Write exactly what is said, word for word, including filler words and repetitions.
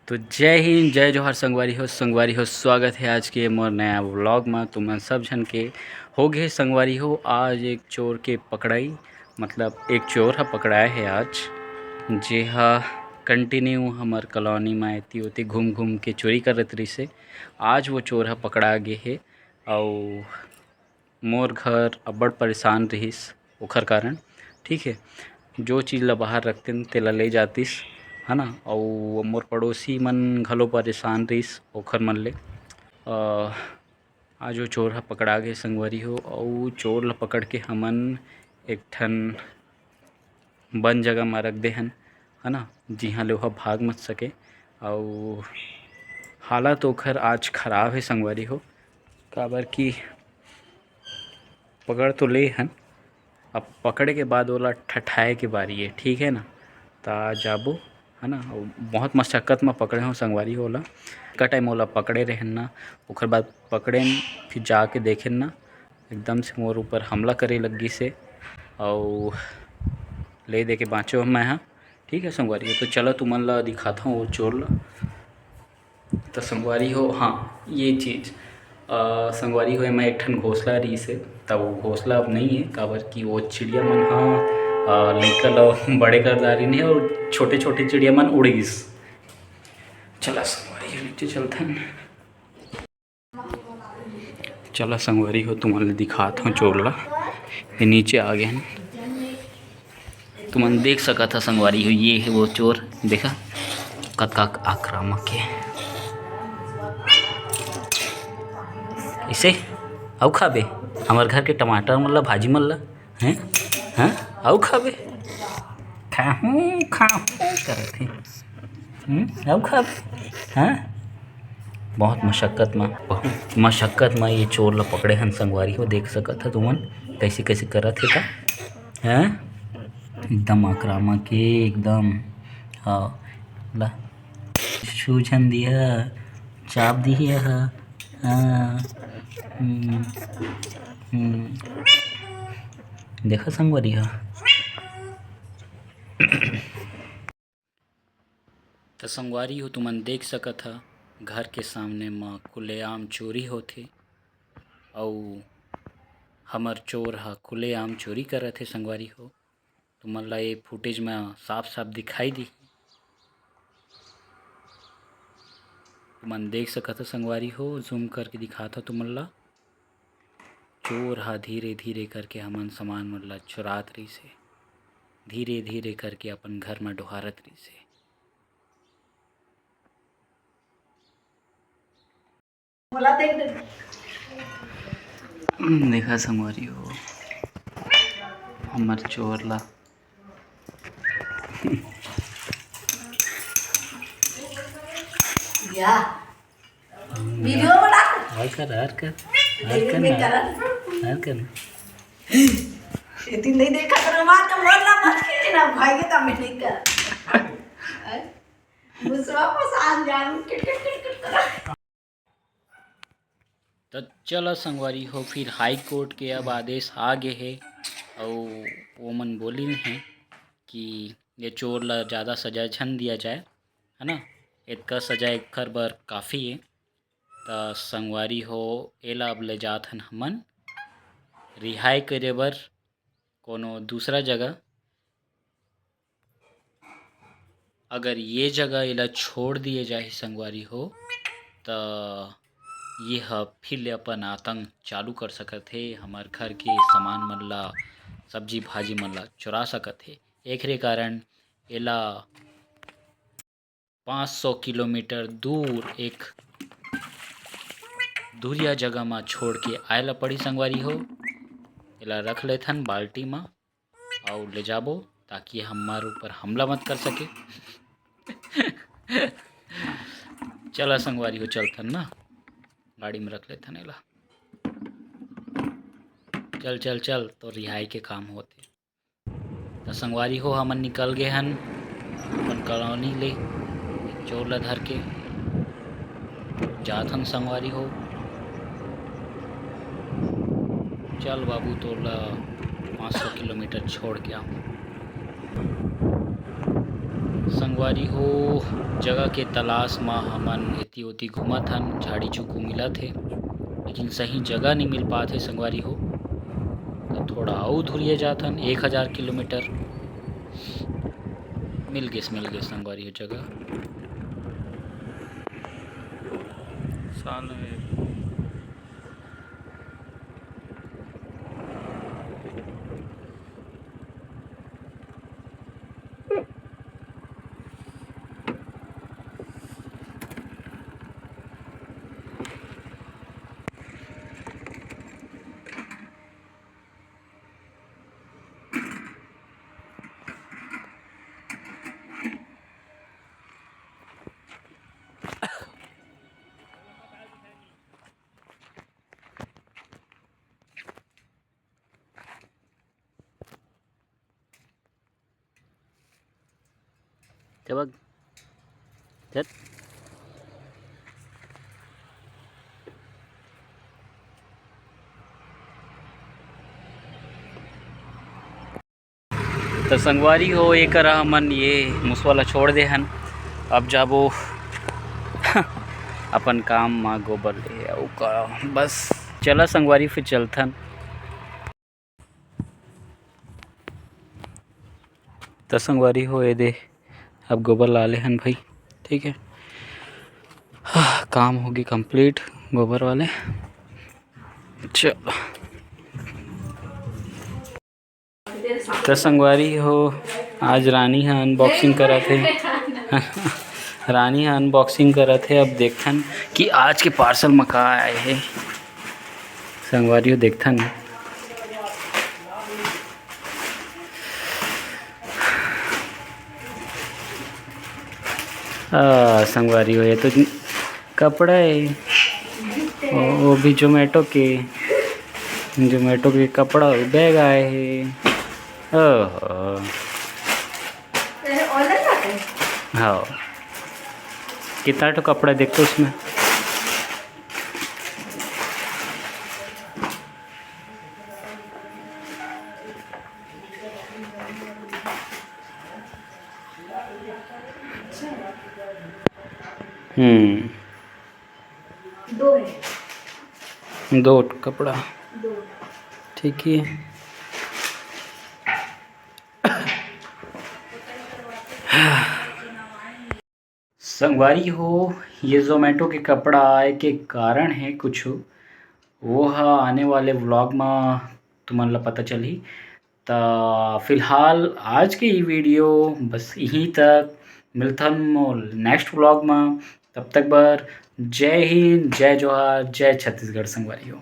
तो जय हिंद, जय जोहार संगवारी हो। संगवारी हो, स्वागत है आज के मोर नया व्लॉग में। तुमन सब झन के हो गए संगवारी हो, आज एक चोर के पकड़ाई, मतलब एक चोर ह पकड़ाए है आज, जे ह कंटिन्यू हमर कॉलोनी में एती ओती घूम घूम के चोरी करत रहिस हे। आज वो चोर ह पकड़ा गे हे, अउ मोर घर अब्बड़ परेशान रहिस ओखर कारण, ठीक है। जो चीज़ ला बाहर रखतेन तेला ले जातिस, है ना। अउ मोर पड़ोसी मन घलो परेशान रहिस ओखर मन ले। अ, आज वो चोर ह पकड़ा गे संगवारी हो, अउ चोर ला पकड़ के हमन एक ठन बंद जगह म रख दे हन, है ना, जिहाँ ले ओहा भाग मत सके। अउ हालत ओखर आज खराब हे संगवारी हो, काबर कि पकड़ तो ले हन, अब पकड़े के बाद ओला ठठाए के बारी हे, ठीक है ना। त जाबो, है ना, अउ बहुत मशक्कत म पकड़े हो संगवारी हो ओला। का टाइम ओला पकड़े रहेन ना, ओखर बाद पकड़ेन, फिर जाके देखेन ना, एकदम से मोर ऊपर हमला करे लग गिस हे, अउ ले दे के बाँचो मैं हा। ठीक है संगवारी हो, तो चलो तुमन ला दिखाता हूँ वो चोर ला। तो संगवारी हो, हाँ, ये चीज़, अ, संगवारी हो, एमा एक ठन घोंसला रहिस हे, त वो घोंसला अब नहीं है, काबर कि वो चिड़िया मन ह, अ, लइका ल बड़े कर डारिन हे और छोटे-छोटे चिड़िया मन उड़ गिस। चला संगवारी हो, नीचे चलथन। चला संगवारी हो, तुमन ल दिखात हव चोर ला। ये नीचे आ गे हन। तुमन देख सकत ह संगवारी हो, ये हे वो चोर। देखा कतका आक्रामक हे। इसे अउ खाबे हमर घर के टमाटर मन ला, भाजी मन ला, हैं? हाँ, अउ खाबे? खाहूँ, खाहूँ करत हे। हम्म, अउ खाबे? हाँ? बहुत मशक्कत म, बहुत मशक्कत म ये चोर ला पकड़े हन संगवारी हो। देख सकत ह तुमन कैसे कैसे करत हे त, हैं? एकदम आक्रामक हे एकदम। हाँ, ला छू झन दिया, चाप दिया। हाँ, हम्म, हम्म। देखा संगवारी हो। त संगवारी हो, तुमन देख सकत ह, घर के सामने म खुलेआम चोरी होथे, अउ हमर चोर ह खुलेआम चोरी करत हे संगवारी हो। तुमन ला ये फुटेज म साफ-साफ दिखाई दिही। तुमन देख सकत ह संगवारी हो, जूम करके दिखात ह तुमन ला। चोर ह धीरे-धीरे करके हमन सामान मन ला चुरात रहिस हे, धीरे-धीरे करके अपन घर म डोहारत रहिस हे। मोला देख दे। हम्म, देखा संगवारी हो, हमर चोर ला। या। वीडियो बना। हर कर, हर कर, हर कर नहीं ना, करत। हर कर ना। ये दिन नहीं देखा करो, माँ तो बोलना मत कीजिए ना, भाई के तब नहीं कर। मुसवा पसान जान, किट, किट, किट, किट करो। त चला संगवारी हो, फिर हाई कोर्ट के अब आदेश आ गे हे, अउ ओमन बोलिन हे कि ये चोर ला ज़्यादा सजा झन दिया जाए, है ना, एतका सजा एखर बर काफ़ी हे। त संगवारी हो, एला अब ले जात हन हमन रिहाई करे बर कोनो दूसरा जगह। अगर ये जगह एला छोड़ दिए जाही संगवारी हो, त ये ह फिर ले अपन आतंक चालू कर सकत हे, हमर घर के सामान मन ला, सब्जी भाजी मन ला चुरा सकत हे। एकरे कारण एला पाँच सौ किलोमीटर दूर एक दूरिया जगह म छोड़ के आए ला पड़ी संगवारी हो। एला रख लेथन बाल्टी म अउ ले जाबो, ताकि हमर ऊपर हमला मत कर सके। चला संगवारी हो, चलथन ना, गाड़ी में रख लेथन एला। चल, चल, चल, तो रिहाई के काम होथे। त संगवारी हो, हमन निकल गे हन अपन कॉलोनी ले, चोर ला धर के जात हन संगवारी हो। चल बाबू, तोला पाँच सौ किलोमीटर छोड़ के आऊँ। संगवारी हो, जगह के तलाश म हमन एती ओती घूमत हन, झाड़ी चुकू मिलत हे, लेकिन सही जगह नहीं मिल पात हे संगवारी हो। तो थोड़ा अउ धुरिया जात हन, एक हजार किलोमीटर। मिल गेस, मिल गेस संगवारी हो जगह। साल में ते बघ, चल। तो संगवारी हो, ये करा हमन ये मुसवा ला छोड़ दे हन। अब जाबो अपन काम मा गोबर ले, अउ का बस। चला संगवारी, फिर चलथन। तो संगवारी हो, ये दे, अब गोबर ला ले हन भाई, ठीक है। काम होगी complete गोबर वाले। चलो। तो संगवारी हो, आज रानी ह unboxing करत हे। रानी ह unboxing करत हे। अब देखथन कि आज के parcel म का आए हे। संगवारी हो, देखथन। आ, संगवारी हो, ये तो कपड़ा है। वो, वो भी Zomato के, Zomato के कपड़ा bag आए है। ओहो। हाँ, कितना तो कपड़ा देखो उसमें। हम्म। दो है। दो कपड़ा। दो। ठीक है। संगवारी हो, ये Zomato के कपड़ा आए के कारण है कुछ, वो ह आने वाले vlog म तुमन ला पता चलही। त फिलहाल आज के ये video बस यहीं तक। मिलथन मोर next vlog म। तब तक बर जय हिंद, जय जोहार, जय छत्तीसगढ़ संगवारी हो।